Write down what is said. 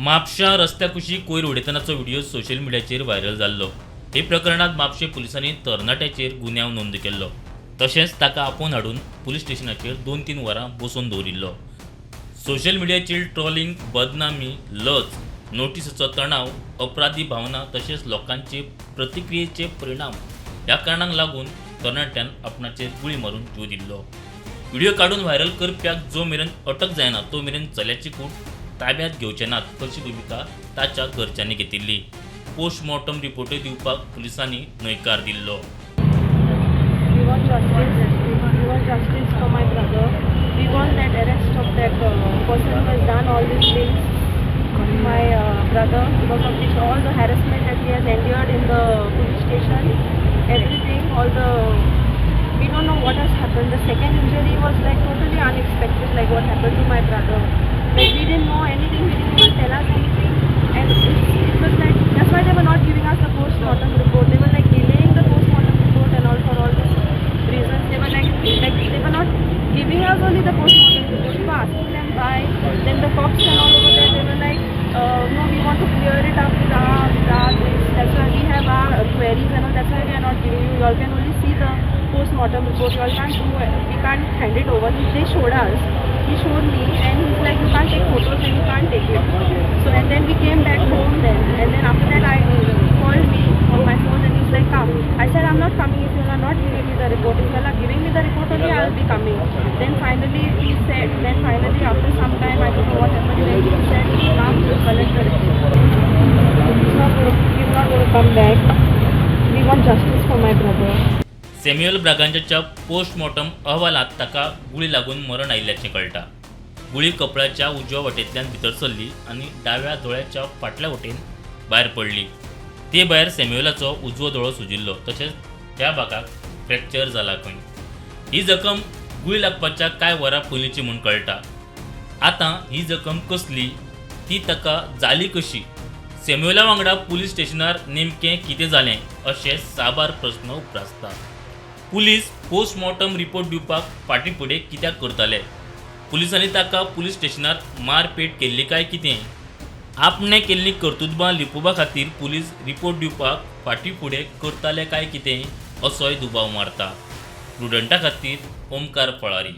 म्हापश्यां रस्त्या कुशीक कोयर उडयतनाचो व्हिडिओ सोशल मिडियाचेर व्हायरल जाल्लो. हे प्रकरणांत म्हापशें पुलिसांनी तरणाट्याचेर गुन्यांव नोंद केल्लो. तशेंच ताका आपोवन हाडून पुलीस स्टेशनाचेर 2-3 वरां बसोवन दवरिल्लो. सोशल मिडियाचेर ट्रोलिंग, बदनामी, लज, नोटिसीचो तणाव, अपराधी भावना तशेंच लोकांचे प्रतिक्रियेचे परिणाम ह्या कारणांक लागून तरणाट्यान आपणाचेर गुळी मारून जीव दिल्लो. व्हिडिओ काडून व्हायरल करप्याक जो मेरेन अटक जायना तो मेरेन चल्याची कूड ताब्यात घेवचे नात अशी भुमिका ताच्या घरच्यांनी घेतिल्ली. पोस्टमॉर्टम रिपोर्टूय दिवपाक पुलिसांनी न्हयकार दिल्लो. We want justice. We want justice for my brother. We want that arrest of that person who has done all these things to my brother, because of which all the harassment that he has endured in the police station, everything, all the we don't know what has happened. The second injury was like totally unexpected, like what happened to my brother. Like, we didn't know anything. He didn't even tell us anything, and it was like, that's why they were not giving us the post-mortem report. They were like delaying the post-mortem report and all. For all these reasons, they were like they were not giving us only the post-mortem report. We were asking them why. Then the cops and all over there, they were like, "No, we want to clear it up with our this. That's why we have our queries and all. That's why we are not giving you. You all can only see the post-mortem report. You all can't do it. We can't hand it over." They showed us. He showed me and he's like, "You can't take photos and you can't take it." So and then we came back home then. And then after that, I he called me on my phone and he's like, "Come." I said, "I'm not coming if you are not giving me the report. If you are giving me the report only, I will be coming." Then finally he said, then finally after some time, I don't know what happened, then he said, "Come to collect the report." He's not going to come back. We want justice for my brother. Samuel ब्रागांजाच्या postmortem अहवालात ताका गुळी लागून मरण आयिल्ल्याचें कळटा. गुळी कपळाच्या उजव्या वटेंतल्यान भितर सरली आनी डाव्या दोळ्याच्या फाटल्या वटेन भायर पडली. ते भायर सॅम्युअलाचो उजवो दोळो सुजिल्लो, तशेंच त्या भागाक फ्रॅक्चर जाला खंय. ही जखम गुळी लागपाच्या कांय वरां पयलींची म्हूण कळटा. आतां ही जखम कसली, ती ताका जाली कशी, सॅम्युअला वांगडा पुलीस स्टेशनार नेमकें कितें जालें, अशे साबार प्रस्न उप्रासतात. पुलीस पोस्टमॉर्टम रिपोर्ट दिवपाक फाटीं फुडें कित्याक करताले? पुलिसांनी ताका पुलीस स्टेशनार मारपेट केल्ली काय कितें? आपणें केल्लीं कर्तुबां लिपोवपा खातीर पुलीस रिपोर्ट दिवपाक फाटीं फुडें करताले काय कितें, असोय दुबाव मारता. प्रुडंटा खातीर ओमकार फळारी.